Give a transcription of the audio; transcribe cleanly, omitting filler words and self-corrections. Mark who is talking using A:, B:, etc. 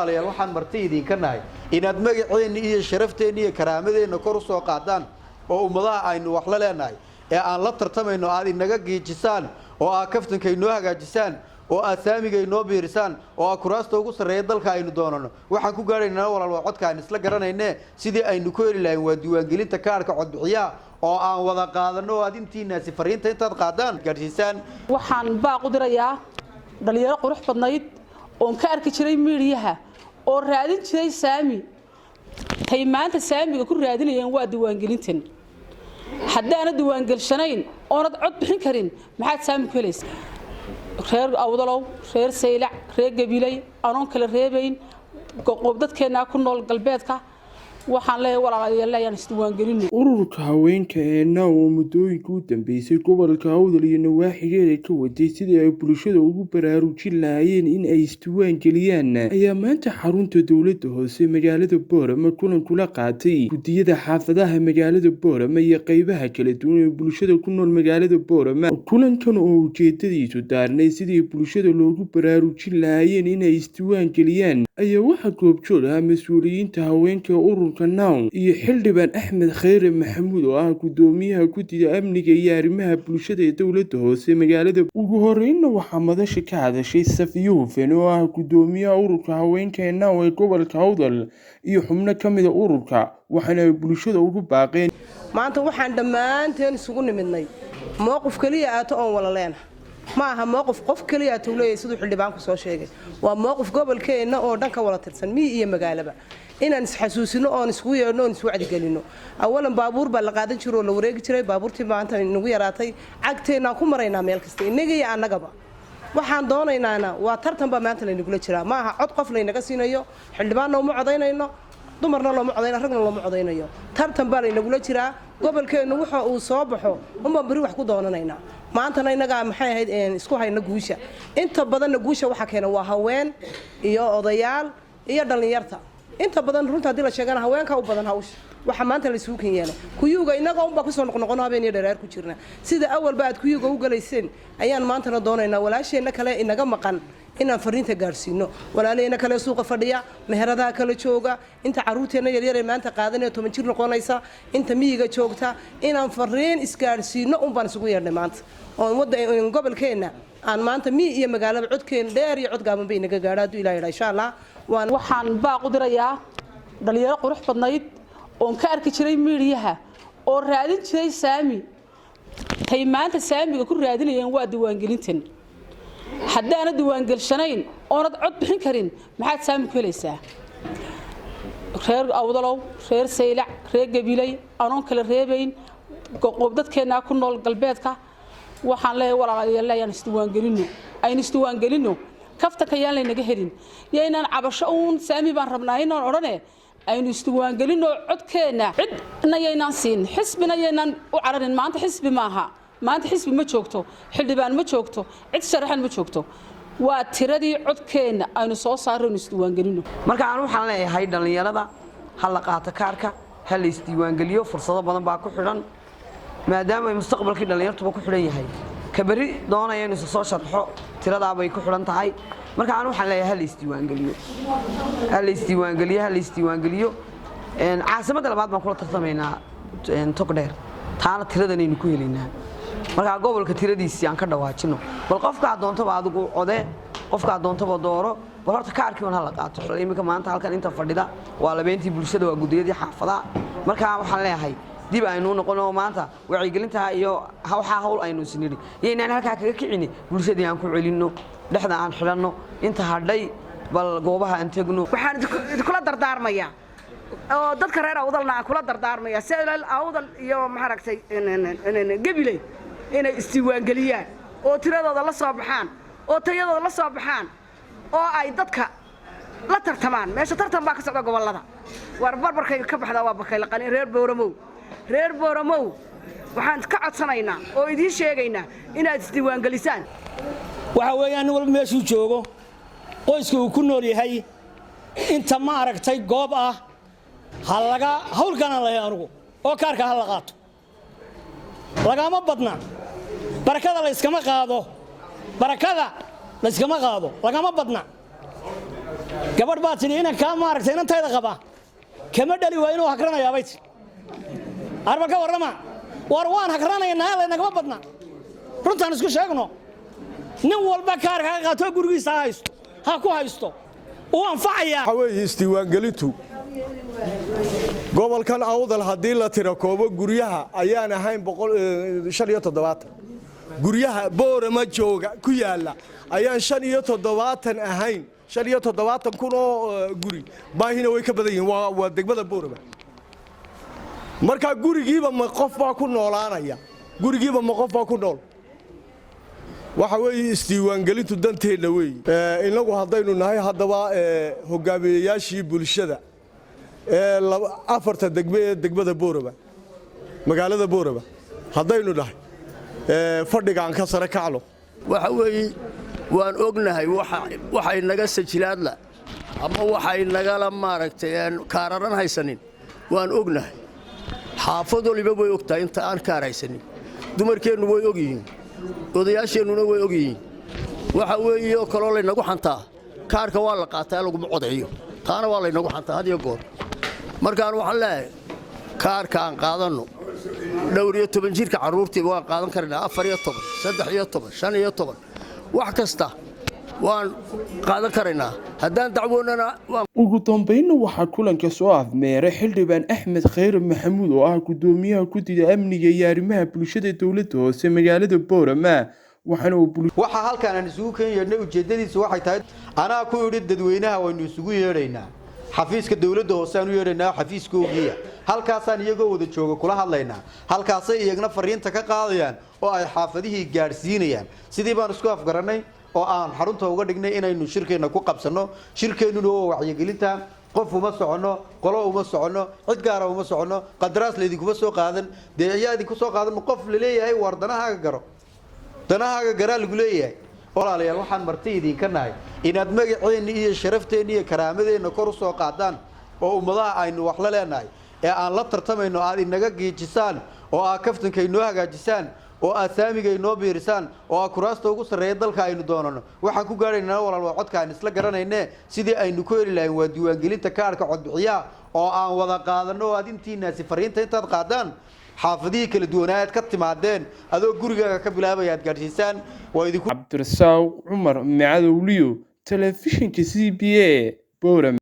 A: Walaalayaal, waxaan marti idinka nahay inaad magaceenni iyo sharafteenni iyo karaamadeenna kor u soo qaadaan, oo ummadaha aynu wax la leenahay ee aan la tartamayno aad inaga giijisaan, oo aad kaftanka inoo hagaajisaan, oo aad saamiga inoo biirisaan, oo aad kuraasta ugu sarreeya dalka aynu doonano. Waxaan ku gaadhaynana, walaal, waa codka aynu isla garanayne. Sidii aynu ku heli lahayn waa diiwaangelinta kaarhka codbixiyaha oo aan wada qaadano, oo aad intiinaasi fariinta intaad qaadaan gaadhsiisaan.
B: Waxaan baaq u dirayaa dhalinyaro qurux badnayd oon ka arki jiray miidiyaha oo raadin jiray saami. Tay maanta saamiga ku raadinayeen waa diiwaangelintan. Haddaana diiwaangelshanayn oonad cod bixin karin, maxaad saami ku helaysa? Reer Awdalow, reer Saylac, reer Gabiley, anoon kala reebayn, dadkeennaa ku nool galbeedka, waxaan leeyahay, walaalayaal, ayaan isdiiwaangelino.
C: Ururka haweenka ee NOW oo muddooyinkii u dambeysay gobolka Awdal iyo nawaaxigeeda ka waday sidii ay bulshada ugu baraarujin lahaayeen in ay isdiiwaan geliyaan, ayaa maanta xarunta dowladda hoose magaalada Boorama kulan kula qaatay guddiyada xaafadaha magaalada Boorama iyo qeybaha kala duwan ee bulshada ku nool magaalada Boorama. Kulankan oo ujeedadiisu daarnay sidii bulshada loogu baraarujin lahaayeen in ay isdiiwaan geliyaan ayaa waxaa goobjoog ahaa mas-uuliyiinta haweenka ururka NOW iyo xildhibaan Axmed Kheyre Maxamuud oo ah guddoomiyaha guddida amniga iyo arrimaha bulshada ee dowladda hoose magaalada. Ugu horeynna waxaa madasha ka hadashay Safiyo Hufen oo ah guddoomiyaha ururka haweenka ee NOW ee gobolka Awdal iyo xubno ka mid a ururka, waxaana ay bulshada ugu baaqeen.
D: Maanta waxaan dhammaanteen isugu nimidnay mowqif keliya aato oon wala leenahay. Ma aha mowqif qof keliya aatou leeyahay, siduu xildhibaanku soo sheegay. Waa mowqif gobolkeenna oo dhan ka wada tirsan, miyi iyo magaalaba, inaan isxasuusino oon iskugu yeedhno oon iswacdigelino. Awalan, baabuur baa la qaadan jiro oo la wareegi jiray. Baabuurtii maanta inagu yaraatay, cagteennaan ku maraynaa meel kasta, innaga iyo annagaba. Waxaan doonaynaana waa tartan baa maanta laynagula jiraa. Ma aha cod qof laynaga siinayo. Xildhibaanna uma codaynayno, dumarna looma codaynayo, ragna looma codaynayo. Tartan baa laynagula jiraa. Gobolkeennu wuxa uu soo baxo unbaan beri wax ku doonanaynaa. Maantana innagaa, maxay ahayd, isku hayna guusha. Inta badanna guusha waxaa keena waa haween iyo odayaal iyo dhallinyarta inta badan. Runta haddii la sheegana, haweenka u badan hawsha. Waxa maanta la isugu kan yeelay kuyuuga innaga unbaa kusoo noqnoqono, habeen iyo dhereer ku jirna. Sida awalba aad kuyuuga u galayseen ayaan maantana doonaynaa walaasheenna kale inaga maqan inaan fariinta gaadhsiino, walaalaheenna kale suuqa fadhiya, meheradaha kala jooga, inta caruurteenna yaryar ee maanta qaadanaya 10 jir noqonaysa, inta miyiga joogta, inaan fariin isgaadhsiino unbaan isugu yeedhnay maanta, oon wadda gobolkeenna aan maanta miyi iyo magaalaba codkeen dheer iyo cod gaaban bay inaga gaadho, hadduu Ilaah yidhaa, insha Allah. Waan
B: Waxaan baaq u dirayaa dhalinyaro qurux badnayd oon ka arki jiray miidiyaha oo raadin jiray saami. Tay maanta saamiga ku raadinayeen waa diiwaangelintan. Haddaana diiwaangelshanayn oonad cod bixin karin, maxaad saami ku helaysaa? Reer Awdalow, reer Saylac, reer Gabiley, anoon kala reebayn, dadkeennaa ku nool galbeedka, waxaan leeyahay, walaalayaal, ayaan isdiiwaangelino, aynu isdiiwaangelino. Kaftanka yaan laynaga helin, yaynaan cabasho uun saami baan rabnaa inaan odhane. Aynu isdiiwaangelino codkeenna, cidna yaynaan siin, xisbina yaynaan u cararin. Maanta xisbi maaha, maanta xisbi ma joogto, xildhibaan ma joogto, cid sharaxan ma joogto. Waa tiradii codkeenna aynu soo saarro, aynu isdiiwaangelino.
E: Marka aan waxaan leeyahay dhallinyarada, ha la qaato kaarka, ha la isdiiwaangeliyo. Fursado badan baa ku xidhan, maadaama ay mustaqbalkii dhallinyartuba ku xidhan yahay. Ka berri doonaya inuu isa soo sharxo, tiradaabay ku xidhan tahay. Marka aan waxaan leeyahay, ha la isdiiwaangeliyo, ha la isdiiwaangeliyo, ha la isdiiwaangeliyo. Caasimadda labaad baan kula tartamaynaa, Togdheer, taana tiradanaynu ku helaynaa. Markaa gobolka tiradiisii aan ka dhawaajino. Bal qofkaa doontaba adigu codee, qofkaa doontaba dooro, bal horta kaarkii un hala qaato. Iminka maanta halkan inta fadhida waa labeentii bulshada, waa guddiyadii xaafadaha. Markaa waxaan leeyahay, dib aynu noqono maanta wacyigelinta iyo waxaa hawl aynu isnidhi yaynaan halkaa kaga kicini. Bulshadii aan ku celinno, dhexda aan xidhanno, inta hadhay bal goobaha aan tegno.
F: Waxaan idinkula dardaarmayaa oo dadka reer Awdalna aan kula dardaarmaya, Selal, Awdal iyo maaragtay Gabiley, inay isdiiwaangeliyaan oo tiradooda la soo baxaan oo tayadooda la soo baxaan oo ay dadka la tartamaan. Meesha tartan baa ka socda gobollada. War barbarkayga ka baxdaa waa bakaylaqani. Reer Booromow, reer Booromow, waxaan ka codsanaynaa oo idiin sheegaynaa inaad isdiiwaangelisaan.
G: Waxa weeyaan, nin walba meeshuu joogo, qoyska uu ku nool yahay, inta ma aragtay goob ah ha laga hawlganaan lahay anugu, oo kaarka ha la qaato. Lagama badna. Barakada la yskama qaado, barakada la yskama qaado. Lagama badna. Gabadh baa tidhi, inankaa maaragtay inantayda qaba kama dhali waa inuu hagranayaa, bay tidhi. Arbal ka warrama, war waan hagranaynaa, laynagama badna, runtaan isku sheegno. Nin walba kaarka ha qaato, gurigiisa ha haysto, ha ku haysto, uu anfacayaa.
H: Waxaa weeye isdiiwaangelintu gobolkan Awdal haddii la tira koobo guryaha ayaan ahayn 175 guryaha Boorama jooga ku yaalla ayaan 75 ahayn. 75,000 oo guri baahina way ka badan yihiin. Waa degmada Boorama. Marka gurigiiba ma qof baa ku noolaanaya? Gurigiiba ma qof baa ku nool? Waxa weeye isdiiwaangelintu danteenna weeye. Innagu haddaynu nahay haddaba hogaamiyeyaashii bulshada ee afarta degme ee degmada Boorama, magaalada Boorama haddaynu nahay, fadhigaan ka sare kacno.
I: Waxa weeye waan ognahay waxay naga sajilaadla ama waxay nagala maaragtay aan kaararan haysanin. Waan ognahay, xaafad waliba way ogtahay inta aan kaar haysanin. Dumarkeennu way og yihiin, odayaasheennuna way og yihiin. Waxa weeye oo kaloo laynagu xantaa, kaarka waa la qaataa, laguma codeeyo. Taana waa laynagu xantaa had iyo goor. Markaan waxaan leeyahay kaarka aan qaadanno. Dhowr iyo toban jirka carruurtii waan qaadan karnaa, 14, 13, 15, wax kasta waan qaadan karaynaa haddaan dacwoonana waan.
C: Ugu dambeynna waxaa kulanka soo afmeeray Xildhibaan Axmed Khayre Maxamuud oo ah gudoomiyaha guddida amniga iyo arrimaha bulshada dowladda hoose magaalada Boorama, waxaana uu
A: Waxaa halkaan aan isugu keen yeedhnay ujeeddadiisu waxay tahay, anaa ku idhi dadweynaha waynu isugu yeedhaynaa, xafiiska dowladda hoose aan u yeedhaynaa, xafiiskoogiya halkaasaan iyagoo wada jooga kula hadlaynaa, halkaasay iyagna fariinta ka qaadayaan oo ay xaafadihii gaadhsiinayaan. Sidii baan isku afgarannay oo aan xarunta uga dhignay inaynu shirkeenna ku qabsanno. Shirkeennuna waa wacyigelinta. Qof uma soconno, qolo uma soconno, cid gaara uma soconno, qandaraas laydinkuma soo qaadan. Dee ayaa idinku soo qaadan? Qof laleeyahay waar danahaaga garo, danahaaga garaa lagu leeyahay. Walaalayaal, waxaan marti idinka nahay inaad magaceenna iyo sharafteenna iyo karaamadeenna kor u soo qaadaan oo ummadaha aynu wax la leenahay ee aan la tartamayno aad inaga giijisaan, oo aad kaftanka inoo hagaajisaan, oo aad saamiga inoo biirisaan, oo aad kuraasta ugu sarreeya dalka aynu doonano. Waxaan ku gaadhaynaa, walaal, waa codka aan isla garanayne. Sidii aynu ku heli lahayn waa diiwaangelinta kaarhka codbixiyaha oo aan wada qaadanno, oo aad intiinaasi fariinta intaad qaadaan xaafadihii kala duwanaa aad ka timaadeen, adoo gurigaaga ka bilaabaya, aad gaadhsiisaan. Waa idinku
C: Cabdirasaaq Cumar Macadowliyo, telefishinka CBA, Boorama.